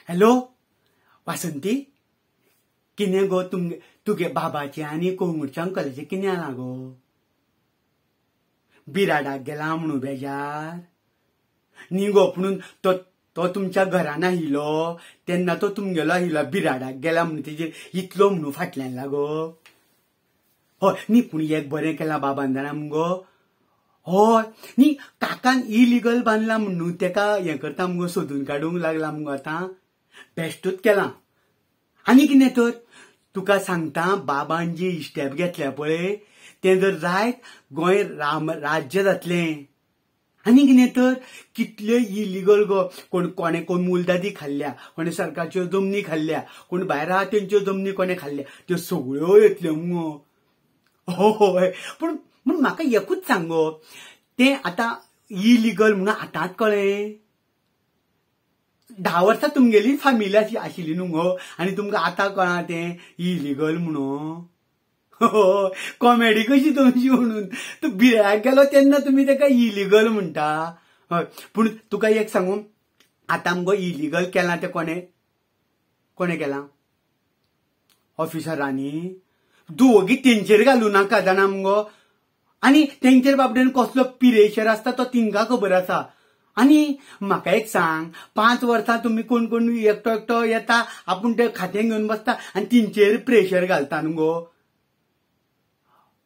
Hello Vasanti, कितें गो तुगे बाबाचें आनी कोंगुरच्या अंकलाचें कितें जालां गो? बिराडाक गेला म्हणून बेजार न्ही गो, पुणून तो तुमच्या घरान आयिल्लो तेन्ना तो तुमगेलो आयिल्लो बिराडाक गेला म्हणून तेजेर इतलो म्हणून फाटल्यान लागो. हय न्ही, पूण एक बरें केलां बाबान जाणा मुगो. हय न्ही, काकान इलिगल बांदला म्हणून तेका हें करता मुगो, सोदून काडूंक लागला मुगो. आतां बेश्टूच केलां. आनी कितें तर तुका सांगता, बाबान जी स्टेप घेतल्या पळय तें जर जायत गोंय राम राज्य जातलें. आनी कितें तर कितल्यो इलिगल गो, कोण कोणे कोण मुलदादी खाल्ल्या, कोणे सरकारच्यो जमनी खाल्ल्या, कोण भायर आहा तेंच्यो जमनी कोणे खाल्ल्या, त्यो सगळ्यो येतल्यो मुगो. हय, पूण म्हूण म्हाका एकूच सांग गो, तें आतां इलिगल म्हणून आतांच कळ्ळें? 10 वर्सां तुमगेली फामिली आशिल्ली न्हू गो, आनी तुमकां आतां कळ्ळां तें इलिगल म्हणून? कॉमेडी कशी तुमची म्हणून. तूं बिराडाक गेलो तेन्ना तुमी तेका इलिगल म्हणटा. हय, पूण तुका एक सांगू, आतां मुगो इलिगल केलां तें कोणें कोणें केलां? ऑफिसरांनी. तूं वोगी तेंचेर घालूं नाका जाणा मुगो. आनी तेंचेर बाबडेन कसलो पिरेशर आसता तो तिंकां खबर आसा. आनी म्हाका एक सांग, 5 वर्सां तुमी कोण कोण एकटो एकटो येता, आपूण तें खातें घेवन बसता आनी तेंचेर प्रेशर घालता न्हू गो.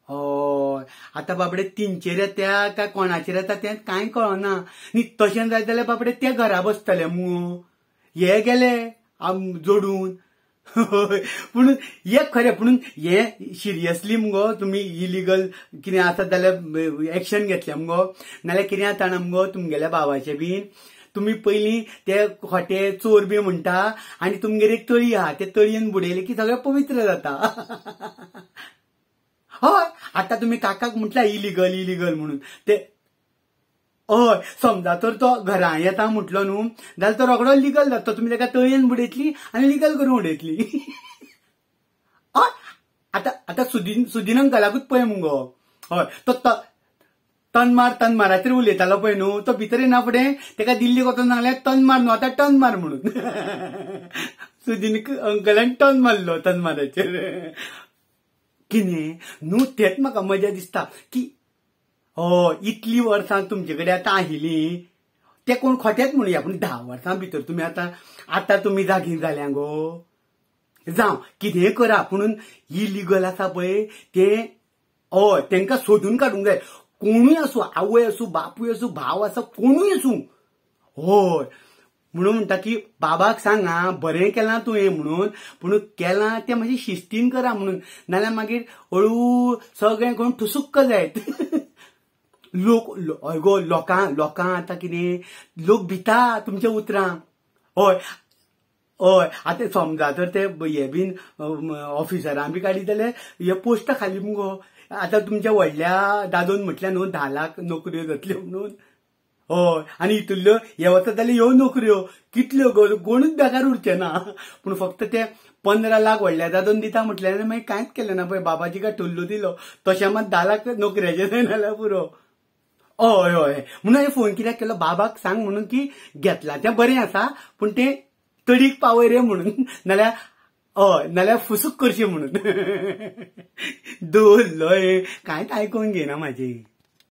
हय, आतां बाबडे तेंचेर येता काय कोणाचेर येता तें कांय कळना न्ही. तशें जायत जाल्यार बाबडे ते घरा बसतले मुगो, हे गेले जोडून. पूण एक खरें, पूण हें सिरियसली मुगो तुमी इलिगल कितें आसा जाल्यार एक्शन घेतलें मुगो, नाल्यार कितें जाता जाणा मुगो तुमगेल्या बाबाचें बीन, तुमी पयलीं ते खोटे चोर बी म्हणटा आनी तुमगेर एक तळी आहा, ते तळयेन बुडयले की सगळें पवित्र जाता. हय, आतां तुमी काकाक म्हटल्या इलिगल इलिगल म्हणून, ते हय समजा तर तो घरां येता म्हटलो न्हू जाल्यार तो रोखडो लिगल जाता, तुमी तेका तळयेन बुडयतली आनी लिगल करून उडयतली. हय, आतां आतां सुदीन अंकलाकूच पळय मुगो. हय, तो तनमार तनमाराचेर उलयतालो पळय न्हू, तो भितर येना फुडें तेका दिल्लीक वचून सांगलें तनमार न्हू आतां टन मार म्हणून. सुदीन अंकलान टन मारलो तनमाराचेर. कितें न्हू, तेंच म्हाका मजा दिसता की हय इतली वर्सां तुमचे कडेन आतां आयिल्ली, ते कोण खोटेच म्हणुया, पूण 10 वर्सां भितर तुमी आतां आतां तुमी जागी जाल्या गो. जावं कितेंय करा, पुणून इलिगल आसा पळय तें हय तेंकां सोदून काडूंक जाय. कोणूय आसूं, आवय आसूं, बापूय आसूं, भाव आसूं, कोणूय आसूं. हय, म्हणून म्हणटा की बाबाक सांग आं बरें केलां तुवें म्हणून, पूण केलां तें मातशें शिस्तीन करा म्हणून, नाल्यार मागीर हळू सगळें कोण ठुसुक्क जायत. लोक हय गो, लोकां लोकां आतां कितें लोक भिता तुमच्या उतरांक. हय हय, आतां समजा तर ते हे बीन ऑफिसरां बी काडीत जाल्यार हे पोस्टां खाली मुगो. आतां तुमच्या व्हडल्या दादोन म्हटल्या न्हू 10 लाख नोकऱ्यो जातल्यो म्हणून. हय, आनी हितूंतल्यो हे वचत जाल्यार ह्यो नोकऱ्यो कितल्यो गो, कोणूच बेकार उरचे ना. पूण फक्त ते 15 लाख व्हडल्या दादोन दिता म्हटल्यार मागीर कांयच केलें ना पळय, बाबाजी काय टुल्लू दिलो, तशें मात 10 लाख नोकऱ्याचें जायना जाल्यार पुरो. हय हय, म्हणून हांवें फोन कित्याक केलो, बाबाक सांग म्हणून की घेतलां तें बरें आसा, पूण तें तडीक पावय रे म्हणून, नाल्यार हय नाल्यार फुसूक करचें म्हणून. दवरलो कांयच आयकून घेयना म्हाजें.